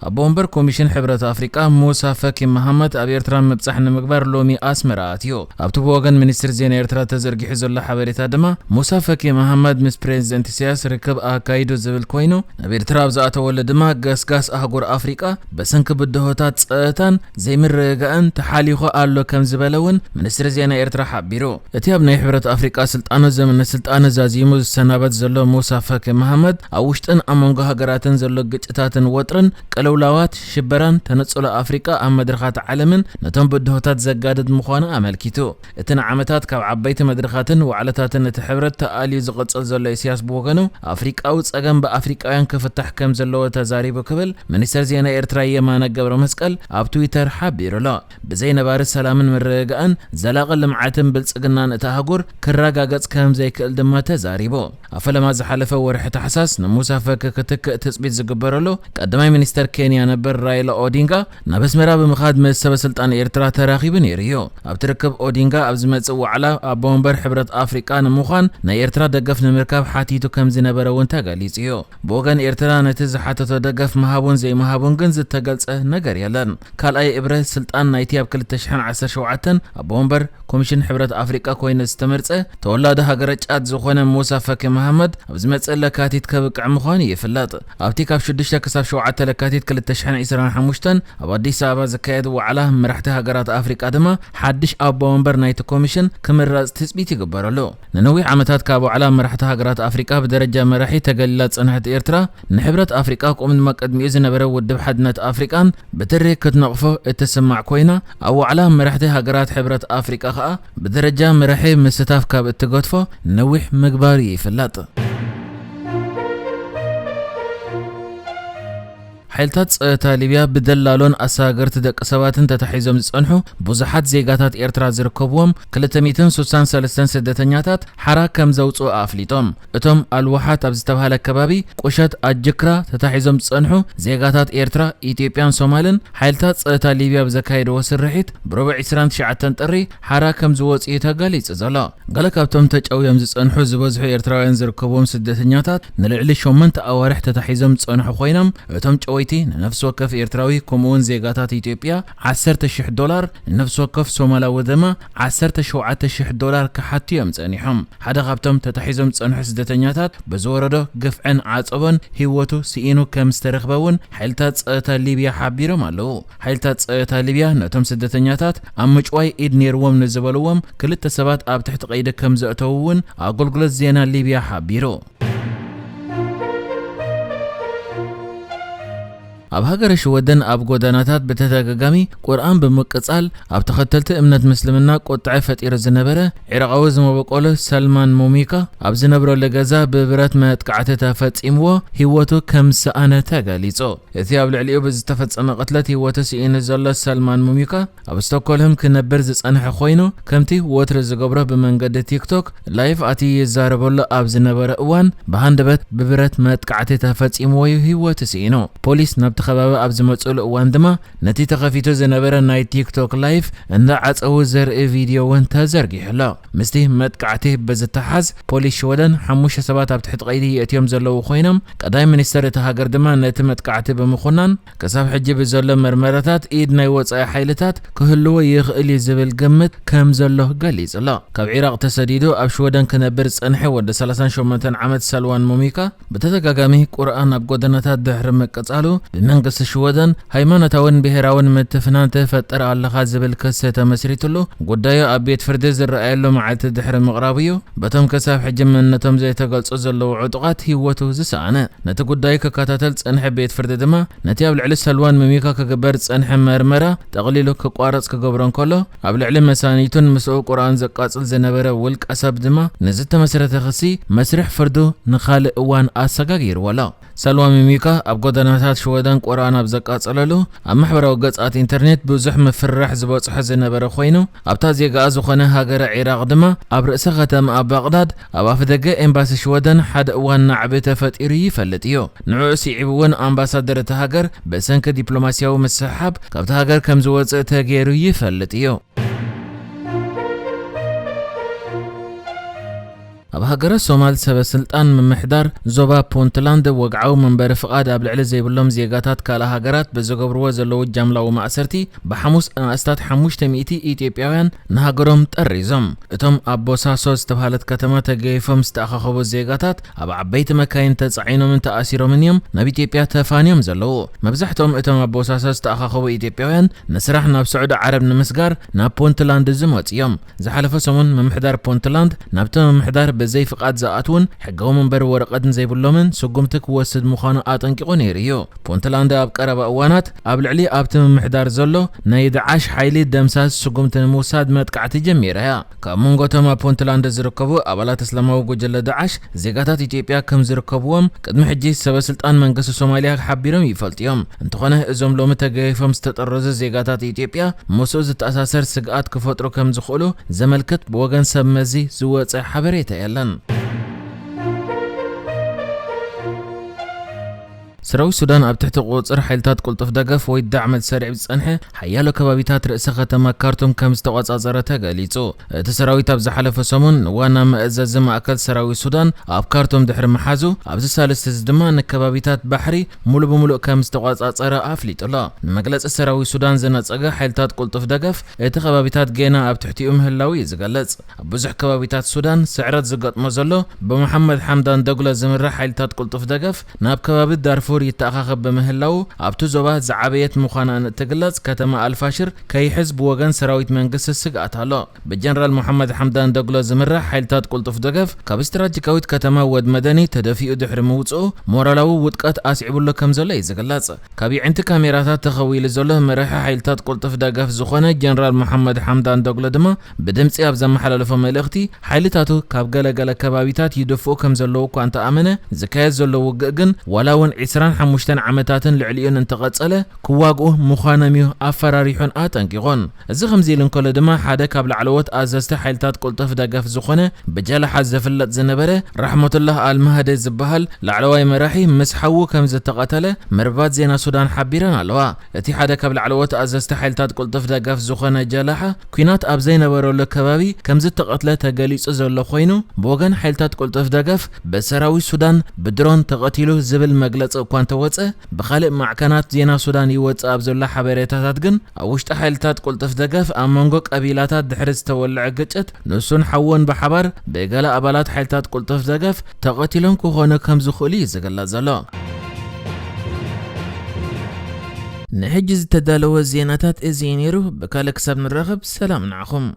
ኣቦ ወንበር ኮሚሽን ሕብረት ኣፍሪቃ ሙሳ ፈኪ መሃመት ኣብ ኤርትራ ምብጻሕ ንምግባር ሎሚ ኣስመራ ኣትዩ። ኣብቲ ብወገን ሚኒስትሪ ዜና ኤርትራ ተዘርጊሑ ዘሎ ሓበሬታ ድማ፣ ሙሳ ፈኪ መሃመት ምስ ፕሬዚደንት ኢሳያስ ርክብ ኣካይዱ ዝብል ኮይኑ፣ ናብ ኤርትራ ኣብ ዝኣተወሉ ድማ ገስጋስ ኣህጉር ኣፍሪቃ ብሰንኪ ብድሆታት ጸጥታን ዘይምርግጋእን ተሓሊኹ ኣሎ ከም ዝበለ እውን ሚኒስትሪ ዜና ኤርትራ ሓቢሩ። እቲ ኣብ ናይ ሕብረት ኣፍሪቃ ስልጣኑ ዘመነ ስልጣኑ ዛዚሙ ዝሰናበት ዘሎ ሙሳ ፈኪ መሃመት፣ ኣብ ውሽጥን ኣብ መንጎ ሃገራትን ዘሎ ግጭታትን ወጥርን ቅልውላዋት ሽበራን ተነጽሎ ኣፍሪቃ ኣብ መድረኻት ዓለምን ነቶም ብድሆታት ዘጋድድ ምዃኑ ኣመልኪቱ። እቲ ንዓመታት ካብ ዓበይቲ መድረኻትን ዋዕላታትን እቲ ሕብረት ተኣልዩ ዝቕጽል ዘሎ ኢሳያስ ብወገኑ፣ ኣፍሪቃዊ ጸገም ብኣፍሪቃውያን ክፍታሕ ከም ዘለዎ ተዛሪቡ ክብል ሚኒስተር ዜና ኤርትራ የማነ ገብረ መስቀል ኣብ ትዊተር ሓቢሩ ኣሎ። ብዘይ ነባሪ ሰላምን ምርግጋእን ዘላቒ ልምዓትን ብልጽግናን እታ ኣህጉር ክረጋገጽ ከም ዘይክእል ድማ ተዛሪቡ። ኣብ ፈለማ ዝሓለፈ ወርሒ ታሕሳስ ንሙሳ ፈኪ ክትክእ ትጽቢት ዝግበረሉ ቀዳማይ ሚኒስተር ኬንያ ነበር ራይላ ኦዲንጋ ናብ ኣስመራ ብምኻድ ምስ ሰበ ስልጣን ኤርትራ ተራኺቡ ነይሩ እዩ። ኣብቲ ርክብ ኦዲንጋ ኣብ ዝመጽእ ዋዕላ ኣቦ ወንበር ሕብረት ኣፍሪቃ ንምዃን ናይ ኤርትራ ደገፍ ንምርካብ ሓቲቱ ከም ዝነበረ እውን ተገሊጹ እዩ። ብወገን ኤርትራ ነቲ ዝሓተቶ ደገፍ ምሃቡን ዘይምሃቡን ግን ዝተገልጸ ነገር የለን። ካልኣይ እብረ ስልጣን ናይቲ ኣብ ክልተ ሽሕን ዓሰርተ ሸውዓተን ኣቦ ወንበር ኮሚሽን ሕብረት ኣፍሪቃ ኮይኑ ዝተመርጸ ተወላዲ ሃገረ ጫድ ዝኾነ ሙሳ ፈኪ መሃመድ ኣብ ዝመጽእ ለካቲት ከብቅዕ ምዃኑ ይፍለጥ። ኣብቲ ካብ ሽዱሽተ ክሳብ ሸውዓተ ለካቲት ክልተ ሽሕን ዕስራን ሓሙሽተን ኣብ ኣዲስ ኣበባ ዝካየድ ዋዕላ መራሕቲ ሃገራት ኣፍሪቃ ድማ ሓድሽ ኣቦ ወንበር ናይቲ ኮሚሽን ክምረጽ ትጽቢት ይግበረሉ። ንነዊሕ ዓመታት ካብ ዋዕላ መራሕቲ ሃገራት ኣፍሪቃ ብደረጃ መራሒ ተገሊላ ዝጸንሐት ኤርትራ፣ ንሕብረት ኣፍሪቃ ከምኡ ድማ ቅድሚኡ ዝነበረ ውድብ ሓድነት ኣፍሪቃን ብትሪ ክትነቕፎ እትስማዕ ኮይና፣ ኣብ ዋዕላ መራሕቲ ሃገራት ሕብረት ኣፍሪቃ ከኣ ብደረጃ መራሒ ምስታፍ ካብ እትገድፎ ነዊሕ ምግባሩ ይፍለጥ። ሓይልታት ጸጥታ ሊብያ ብደላሎን ኣሰጋገርቲ ደቂ ሰባትን ተታሒዞም ዝጸንሑ ብዙሓት ዜጋታት ኤርትራ ዝርከብዎም ክልተ ሚእትን ስሳን ሰለስተን ስደተኛታት ሓራ ከም ዘውጽኡ ኣፍሊጦም። እቶም ኣልዋሓት ኣብ ዝተባህለ ከባቢ ቁሸት ኣጅክራ ተታሒዞም ዝጸንሑ ዜጋታት ኤርትራ፣ ኢትዮጵያን ሶማልን ሓይልታት ጸጥታ ሊብያ ብዘካየድዎ ስርሒት ብረቡዕ ዕስራን ትሽዓተን ጥሪ ሓራ ከም ዝወጽኡ እዩ ተገሊጹ ዘሎ። ገለ ካብቶም ተጨውዮም ዝጸንሑ ዝበዝሑ ኤርትራውያን ዝርከብዎም ስደተኛታት ንልዕሊ ሸሞንተ ኣዋርሕ ተታሒዞም ዝጸንሑ ኮይኖም፣ እቶም ጨወይቲ ንነፍሲ ወከፍ ኤርትራዊ ከምኡውን ዜጋታት ኢትዮጵያ ዓሰርተ ሽሕ ዶላር፣ ንነፍሲ ወከፍ ሶማላዊ ድማ ዓሰርተ ሸውዓተ ሽሕ ዶላር ክሓቱ እዮም ጸኒሖም። ሓደ ካብቶም ተታሒዞም ዝጸንሑ ስደተኛታት ብዝወረዶ ግፍዕን ዓጸቦን ህይወቱ ስኢኑ ከም ዝተረኽበ እውን ሓይልታት ጸጥታ ሊብያ ሓቢሮም ኣለዉ። ሓይልታት ጸጥታ ሊብያ ነቶም ስደተኛታት ኣብ ምጭዋይ ኢድ ነይርዎም ንዝበልዎም ክልተ ሰባት ኣብ ትሕቲ ቀይዲ ከም ዘእተዉ እውን ኣገልግሎት ዜና ሊብያ ሓቢሩ። ኣብ ሃገረ ሽወደን ኣብ ጎደናታት ብተደጋጋሚ ቁርኣን ብምቅጻል ኣብ ተኸተልቲ እምነት ምስልምና ቁጥዐ ፈጢሩ ዝነበረ ዒራቓዊ ዝመበቆሎ ሰልማን ሞሚካ ኣብ ዝነብረሉ ገዛ ብብረት መጥቃዕቲ ተፈጺምዎ ህይወቱ ከም ዝሰኣነ ተገሊጹ። እቲ ኣብ ልዕሊኡ ብዝተፈጸመ ቅትለት ህይወቱ ስኢኑ ዘሎ ሰልማን ሙሚካ ኣብ ስቶክሆልም ክነብር ዝጸንሐ ኮይኑ፣ ከምቲ ወትሩ ዝገብሮ ብመንገዲ ቲክቶክ ላይቭ ኣትዩ ይዛረበሉ ኣብ ዝነበረ እዋን ብሃንደበት ብብረት መጥቃዕቲ ተፈጺምዎ እዩ ህይወቱ ስኢኑ። ፖሊስ ናብቲ ከባቢ ኣብ ዝመጽእሉ እዋን ድማ ነቲ ተኸፊቱ ዝነበረ ናይ ቲክቶክ ላይቭ እንዳዓጸዉ ዘርኢ ቪድዮ እውን ተዘርጊሑ ኣሎ። ምስቲ መጥቃዕቲ ብዝተሓዝ ፖሊስ ሽወደን ሓሙሽተ ሰባት ኣብ ትሕቲ ቀይዲ የእትዮም ዘለዉ ኮይኖም፣ ቀዳማይ ሚኒስተር እታ ሃገር ድማ ነቲ መጥቃዕቲ ብምኹናን ክሳብ ሕጂ ብዘሎ መርመራታት ኢድ ናይ ወጻኢ ሓይልታት ክህልዎ ይኽእል እዩ ዝብል ግምት ከም ዘሎ ገሊጹ ኣሎ። ካብ ዒራቕ ተሰዲዱ ኣብ ሽወደን ክነብር ዝጸንሐ ወዲ ሰላሳን ሸሞንተን ዓመት ሰልዋን ሞሚካ ብተደጋጋሚ ቁርኣን ኣብ ጎደናታት ድሕሪ ምቅጻሉ ብመንግስቲ ሽወደን ሃይማኖታውን ብሄራውን ምትፍናን ትፈጥር ኣለኻ ዝብል ክሲ ተመስሪትሉ ጉዳዩ ኣብ ቤት ፍርዲ ዝረኣየሉ መዓልቲ ድሕሪ ምቕራቡ እዩ በቶም ክሳብ ሕጂ መንነቶም ዘይተገልጹ ዘለዉ ዕጡቓት ህይወቱ ዝሰኣነ። ነቲ ጉዳይ ክከታተል ዝጸንሐ ቤት ፍርዲ ድማ ነቲ ኣብ ልዕሊ ሰልዋን መሚካ ክግበር ዝጸንሐ መርመራ ጠቕሊሉ ክቋረጽ ክገብሮ እንከሎ፣ ኣብ ልዕሊ መሳኒቱን ምስኡ ቁርኣን ዘቃጽል ዝነበረ ውልቀ ሰብ ድማ ንዝተመስረተ ክሲ መስርሕ ፍርዱ ንኻልእ እዋን ኣሰጋጊርዎ ኣሎ። ሰልዋ ሚሚካ ኣብ ጎደናታት ሽወደን ቁርኣን ኣብ ዘቃጸለሉ ኣብ ማሕበራዊ ገጻት ኢንተርኔት ብዙሕ ምፍርራሕ ዝበጽሖ ዝነበረ ኮይኑ፣ ኣብታ ዜጋኣ ዝኾነ ሃገረ ዒራቕ ድማ ኣብ ርእሰ ከተማ ኣብ ባቕዳድ ኣብ ኣፍደገ ኤምባሲ ሽወደን ሓደ እዋን ናዕቢ ተፈጢሩ ይፈልጥ እዩ። ንዕኡ ስዒቡ እውን ኣምባሳደር እታ ሃገር ብሰንኪ ዲፕሎማስያዊ ምስሕሓብ ካብታ ሃገር ከም ዝወጽእ ተገይሩ ይፈልጥ እዩ። ኣብ ሃገረ ሶማል ሰበ ስልጣን ምምሕዳር ዞባ ፑንትላንድ ወግዓዊ መንበሪ ፍቓድ ኣብ ልዕሊ ዘይብሎም ዜጋታት ካልእ ሃገራት ብዝገብርዎ ዘለዉ ጃምላዊ ማእሰርቲ ብሓሙስ ኣስታት ሓሙሽተ ሚእቲ ኢትዮጵያውያን ንሃገሮም ጠሪዞም። እቶም ኣብ ቦሳሶ ዝተባህለት ከተማ ተገይፎም ዝተኣኻኸቡ ዜጋታት ኣብ ዓበይቲ መካይን ተጻዒኖምን ተኣሲሮምን እዮም ናብ ኢትዮጵያ ተፋንዮም ዘለዉ። መብዛሕትኦም እቶም ኣብ ቦሳሶ ዝተኣኻኸቡ ኢትዮጵያውያን ንስራሕ ናብ ስዑዲ ዓረብ ንምስጋር ናብ ፑንትላንድ ዝመጹ እዮም። ዝሓለፈ ሰሙን ምምሕዳር ፑንትላንድ ናብቲ ምምሕዳር ብዘይ ፍቓድ ዝኣትውን ሕጋዊ መንበሪ ወረቐትን ዘይብሎምን ስጉምቲ ክወስድ ምዃኑ ኣጠንቂቑ ነይሩ እዩ። ፑንትላንድ ኣብ ቀረባ እዋናት ኣብ ልዕሊ ኣብቲ ምምሕዳር ዘሎ ናይ ዳዓሽ ሓይሊ ደምሳስ ስጉምቲ ንምውሳድ መጥቃዕቲ ጀሚራ እያ። ካብ መንጎ እቶም ኣብ ፑንትላንድ ዝርከቡ ኣባላት እስላማዊ ጉጅለ ዳዓሽ ዜጋታት ኢትዮጵያ ከም ዝርከብዎም ቅድሚ ሕጂ ሰበ ስልጣን መንግስቲ ሶማልያ ሓቢሮም ይፈልጡ እዮም። እንተኾነ እዞም ሎሚ ተገይፎም ዝተጠረዙ ዜጋታት ኢትዮጵያ ምስኡ ዝተኣሳሰር ስግኣት ክፈጥሩ ከም ዝኽእሉ ዘመልክት ብወገን ሰብ መዚ ዝወፀ ሓበሬታ የለን። ሰራዊት ሱዳን ኣብ ትሕቲ ቁጽጽር ሓይልታት ቅልጡፍ ደገፍ ወይ ዳዕመል ሰሪዕ ዝጸንሐ ሓያሎ ከባቢታት ርእሰ ከተማ ካርቱም ከም ዝተቆጻጸረ ተገሊጹ። እቲ ሰራዊት ኣብ ዝሓለፈ ሰሙን ንዋና መእዘዚ ማእከል ሰራዊት ሱዳን ኣብ ካርቱም ድሕሪ ምሓዙ፣ ኣብዚ ሳልስቲ እዚ ድማ ንከባቢታት ባሕሪ ሙሉ ብሙሉእ ከም ዝተቆጻጸረ ኣፍሊጡ ኣሎ። ንመግለጺ ሰራዊት ሱዳን ዝነጸገ ሓይልታት ቅልጡፍ ደገፍ፣ እቲ ከባቢታት ጌና ኣብ ትሕቲኡ ምህላው እዩ ዝገልጽ። ኣብ ብዙሕ ከባቢታት ሱዳን ስዕረት ዝገጥሞ ዘሎ ብመሓመድ ሓምዳን ደጉሎ ዝምራሕ ሓይልታት ቅልጡፍ ደገፍ ናብ ከባቢ ዳርፉር ይተኣኻኸብ ብምህላው፣ ኣብቲ ዞባ ዝዓበየት ምዃና እትግለጽ ከተማ ኣልፋሽር ከይሕዝ ብወገን ሰራዊት መንግስቲ ስግኣት ኣሎ። ብጀነራል መሓመድ ሓምዳን ደጉሎ ዝምራሕ ሓይልታት ቅልጡፍ ደገፍ ካብ ስትራቴጂካዊት ከተማ ወድ መደኒ ተደፊኡ ድሕሪ ምውጽኡ ሞራላዊ ውድቀት ኣስዒቡሎ ከም ዘሎ እዩ ዝግለጽ። ካብ የዕንቲ ካሜራታት ተኸዊሉ ዘሎ መራሒ ሓይልታት ቅልጡፍ ደገፍ ዝኾነ ጀነራል መሓመድ ሓምዳን ደጉሎ ድማ ብድምጺ ኣብ ዘመሓላለፎ መልእኽቲ፣ ሓይልታቱ ካብ ገለ ገለ ከባቢታት ይድፍኡ ከም ዘለዉ እኳ እንተኣመነ፣ ዝካየድ ዘሎ ውግእ ግን ዋላ እውን ዕስራን ሓሙሽተን ዓመታትን ልዕሊኡን እንተቐጸለ ክዋግኡ ምዃኖም እዩ ኣፈራሪሑን ኣጠንቂቑን። እዚ ከምዚ ኢሉ እንከሎ ድማ ሓደ ካብ ላዕለዎት ኣዘዝቲ ሓይልታት ቅልጡፍ ደገፍ ዝኾነ ብጀላሓ ዝፍለጥ ዝነበረ ራሕመቱላህ ኣልማህዲ ዝበሃል ላዕለዋይ መራሒ ምስ ሓዉ ከም ዝተቐተለ መርባት ዜና ሱዳን ሓቢረን ኣለዋ። እቲ ሓደ ካብ ላዕለዎት ኣዘዝቲ ሓይልታት ቅልጡፍ ደገፍ ዝኾነ ጀላሓ፣ ኲናት ኣብ ዘይነበረሉ ከባቢ ከም ዝተቐትለ ተገሊጹ ዘሎ ኮይኑ፣ ብወገን ሓይልታት ቅልጡፍ ደገፍ ብሰራዊት ሱዳን ብድሮን ተቐቲሉ ዝብል መግለጺ እኳ እንተወጸ፣ ብኻልእ ማዕከናት ዜና ሱዳን ይወጽእ ኣብ ዘሎ ሓበሬታታት ግን፣ ኣብ ውሽጢ ሓይልታት ቅልጡፍ ደገፍ ኣብ መንጎ ቀቢላታት ድሕሪ ዝተወልዐ ግጭት፣ ንሱን ሓውን ብሓባር ብገለ ኣባላት ሓይልታት ቅልጡፍ ደገፍ ተቐቲሎም ክኾኑ ከም ዝኽእሉ እዩ ዝግለጽ ዘሎ። ንሕጂ ዝተዳለወ ዜናታት እዚ እዩ ነይሩ። ብካልእ ክሳብ ንራኸብ ሰላም ንዓኹም።